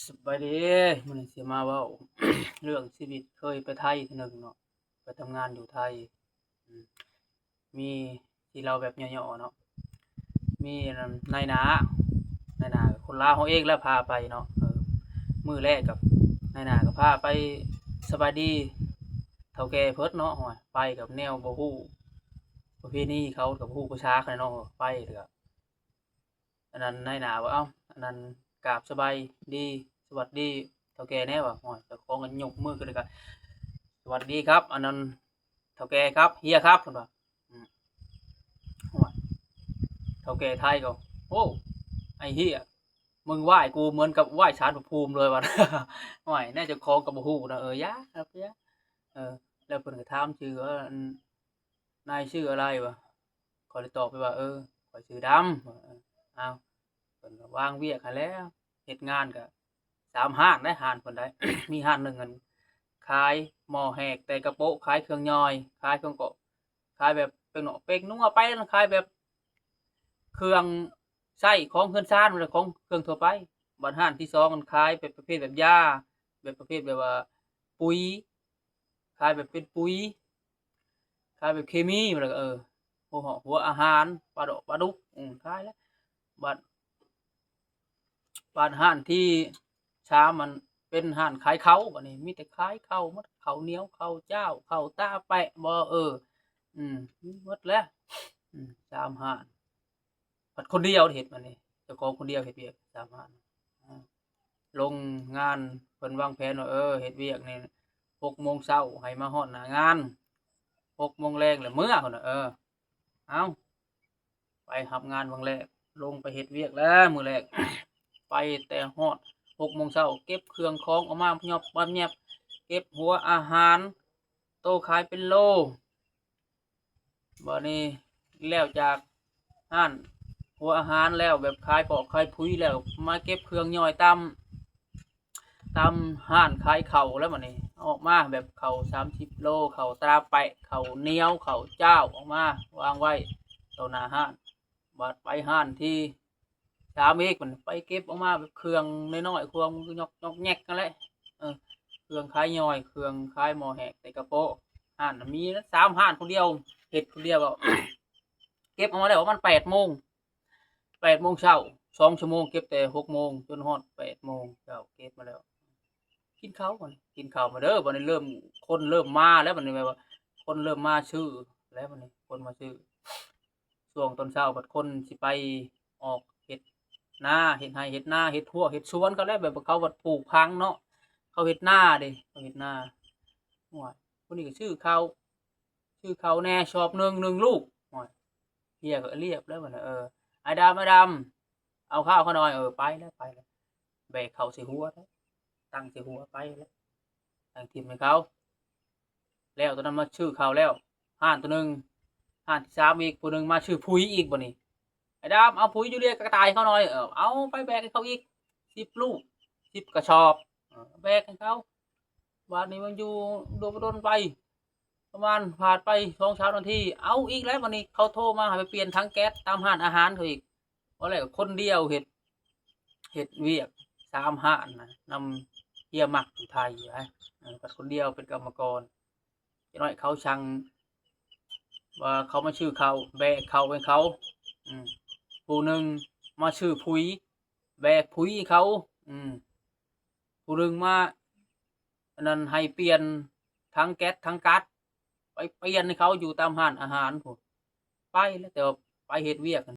ສະບາຍດີ ມື້ນີ້ຊິມາເວົ້າ ເລື່ອງຊີວິດເຄີຍໄປໄທເທື່ອໜຶ່ງເນາະ ໄປທຳງານຢູ່ໄທ. ອືມ ມີທີ່ເລົ່າແບບຫຍໍ້ໆເນາະ ມີອັນນາຍໜ້າ ນາຍໜ້າ ຄົນລາວເຮົາເອງແຫຼະພາໄປເນາະ. ເອີ ມື້ແລກກັບນາຍໜ້າກໍພາໄປສະບາຍດີເຖົ້າແກ່ເພິ່ນເນາະ. ໂອ້ຍ ໄປກັບແນວບໍ່ຮູ້ປະເພນີເຂົາ ກໍບໍ່ຮູ້ພາສາເຂົາເນາະ. ໄປແລ້ວກໍ ອັນນັ້ນນາຍໜ້າວ່າ ເອົ້າ ອັນນັ້ນ ກາບສະບາຍດີ ສະຫວັດດີເຖົ້າແກ່ແດ່ວ່າ. ໂອ້ຍ ເຈົ້າຂອງກໍຍົກມືຂຶ້ນ ແລ້ວກໍ ສະຫວັດດີຄັບ ອັນນັ້ນ ເຖົ້າແກ່ຄັບ ເຮຍຄັບ ເພິ່ນວ່າ. ອືມ ໂອ້ຍ ເຖົ້າແກ່ໄທກໍ ໂອ້ ໄອ້ເຮຍ ມຶງໄຫວ້ກູເໝືອນກັບໄຫວ້ສານພະພູມເລີຍວ່າ. ໂອ້ຍ ແນວເຈົ້າຂອງກໍບໍ່ຮູ້ນະ. ເອີ ຢ່າຄັບ ຢ່າ ເອີ ແລ້ວເພິ່ນກໍຖາມຊື່ ເອີ ອັນ ນາຍຊື່ອະໄລວະ? ຂ້ອຍເລີຍຕອບໄປວ່າ ເອີ ຂ້ອຍຊື່ດຳ. ເອີ ອ້າວ ເພິ່ນກໍວາງວຽກຫັ້ນແຫຼະ ເຮັດງານກໍສາມຮ້ານໄດ໋ ຮ້ານເພິ່ນໄດ໋. ມີຮ້ານໜຶ່ງຫັ້ນຂາຍໝໍ້ແຫກ ແຕ່ກະໂປະ ຂາຍເຄື່ອງຍ່ອຍ ຂາຍເຄື່ອງກໍ ຂາຍແບບເປັນເນາະ ເປັນນົວໄປ ຂາຍແບບເຄື່ອງໃຊ້ຂອງເຮືອນຊານ ຂອງເຄື່ອງທົ່ວໄປ. ບັດຮ້ານທີສອງຫັ້ນຂາຍແບບປະເພດແບບຢາ ແບບປະເພດແບບວ່າປຸ໋ຍ ຂາຍແບບເປັນປຸ໋ຍ ຂາຍແບບເຄມີ ແລ້ວກໍ ເອີ ຫົວ ຫົວອາຫານ ປາດອກປາດຸກ ອືມ ຂາຍແລ້ວ. ບັດ ບັດຮ້ານທີສາມມັນເປັນຮ້ານຂາຍເຂົ້າ ບັດນີ້ມີແຕ່ຂາຍເຂົ້າໝົດ ເຂົ້າໜຽວ ເຂົ້າຈ້າວ ເຂົ້າຕາແປະບໍ ເອີ ອືມ ມີໝົດແຫຼະ ອືມ ສາມຮ້ານ. ພັດຄົນດຽວເຮັດ ບັດນີ້ເຈົ້າຂອງຄົນດຽວເຮັດວຽກສາມຮ້ານ. ອາ ລົງງານ ເພິ່ນວາງແຜນວ່າ ເອີ ເຮັດວຽກນີ້ຫົກໂມງເຊົ້າໃຫ້ມາຮອດໜ້າງານ ຫົກໂມງແລງແລ້ວເມືອ ເພິ່ນວ່າ. ເອີ ເອົ້າ ໄປຮັບງານວັງແລກ ລົງໄປເຮັດວຽກແລ້ວມື້ແລກ ໄປແຕ່ຮອດຫົກໂມງເຊົ້າ ເກັບເຄື່ອງຂອງອອກມາຫຍັບມາແຫຍບ ເກັບຫົວອາຫານ ໂຕຂາຍເປັນໂລ. ບັດນີ້ແລ້ວຈາກຮ້ານຫົວອາຫານແລ້ວ ແບບຂາຍປອກຂາຍປຸ໋ຍແລ້ວ ມາເກັບເຄື່ອງຍ່ອຍຕາມ ຕາມຮ້ານຂາຍເຂົ້າແລ້ວ ບັດນີ້ອອກມາແບບເຂົ້າສາມສິບໂລ ເຂົ້າຕາແປະ ເຂົ້າໜຽວ ເຂົ້າຈ້າວ ອອກມາວາງໄວ້ຕໍ່ໜ້າຮ້ານ. ບັດໄປຮ້ານທີສາມອີກ ບັດໄປເກັບອອກມາແບບເຄື່ອງນ້ອຍໆ ເຄື່ອງຍອກໆແຍກໆນັ້ນແຫຼະ ເອີ ເຄື່ອງຂາຍຍ່ອຍ ເຄື່ອງຂາຍໝໍ້ແຫກ ແຕ່ກະໂປະ. ຮ້ານມີສາມຮ້ານ ຜູ້ດຽວເຮັດຜູ້ດຽວ ກໍເກັບອອກມາແລ້ວປະມານແປດໂມງ ແປດໂມງເຊົ້າ ສອງຊົ່ວໂມງ ເກັບແຕ່ຫົກໂມງຈົນຮອດແປດໂມງເຊົ້າ ເກັບມາແລ້ວ ກິນເຂົ້າ ກິນເຂົ້າມາເດີ. ບັດນີ້ເລີ່ມ ຄົນເລີ່ມມາແລ້ວ ບັດນີ້ແບບວ່າຄົນເລີ່ມມາຊື້ແລ້ວ ບັດນີ້ຄົນມາຊື້. ຊ່ວງຕອນເຊົ້າບັດຄົນຊິໄປອອກເຮັດນາ ເຮັດໄຮ່ເຮັດນາ ເຮັດຮົ້ວເຮັດສວນເຂົາແລ້ວ ແບບວ່າເຂົາບັດປູກຜັງເນາະ ເຂົາເຮັດນາເດ້ ເຂົາເຮັດນາ. ໂອ້ຍ ຜູ້ນີ້ກໍຊື້ເຂົ້າ ຊື້ເຂົ້າແດ່ ສອບໜຶ່ງ ໜຶ່ງລູກ. ໂອ້ຍ ເຮຍກໍລຽບແລ້ວບັດນີ້ ເອີ ອ້າຍດຳ ອ້າຍດຳ ເອົາເຂົ້າຂ້ານ້ອຍ ເອີ ໄປແລ້ວ ໄປແລ້ວ ແບກເຂົ້າໃສ່ຫົວແລ້ວ ຕັ້ງໃສ່ຫົວໄປແລ້ວ ຕັ້ງຖິ້ມໃຫ້ເຂົາ. ແລ້ວຕອນນັ້ນມາຊື້ເຂົ້າແລ້ວ ຮ້ານໂຕໜຶ່ງ ຮ້ານທີສາມອີກ ຜູ້ໜຶ່ງມາຊື້ປຸ໋ຍອີກ ບັດນີ້ ອ້າຍດຳ ເອົາປຸ໋ຍຢູເຣຍກະຕ່າຍເຂົາໜ່ອຍ ເອີ ເອົາໄປແບກໃຫ້ເຂົາອີກ ສິບລູກ ສິບກະສອບ ເອີ ແບກໃຫ້ເຂົາ. ບາດນີ້ມັນຢູ່ດົນໄປ ປະມານຜ່ານໄປສອງສາມນາທີ ເອົາອີກແລ້ວ ບັດນີ້ເຂົາໂທມາໃຫ້ໄປປ່ຽນຖັງແກັສຕາມຮ້ານອາຫານເຂົາອີກ. ເວົ້າແລ້ວຄົນດຽວເຮັດ ເຮັດວຽກສາມຮ້ານນະ ນຳເຮຍມັກຢູ່ໄທ ເອີ ຄົນດຽວເປັນກຳມະກອນ. ຈັກໜ້ອຍເຂົາສັ່ງວ່າເຂົາມາຊື້ເຂົ້າ ແບກເຂົ້າໃຫ້ເຂົາ ອືມ ຜູ້ໜຶ່ງມາຊື້ປຸ໋ຍ ແບກປຸ໋ຍໃຫ້ເຂົາ ອືມ ຜູ້ໜຶ່ງມາ ອັນນັ້ນ ໃຫ້ປ່ຽນຖັງແກັສ ຖັງກັດ ໄປປ່ຽນໃຫ້ເຂົາຢູ່ຕາມຮ້ານອາຫານພຸ້ນ ໄປແລ້ວ ແຕ່ວ່າໄປເຮັດວຽກ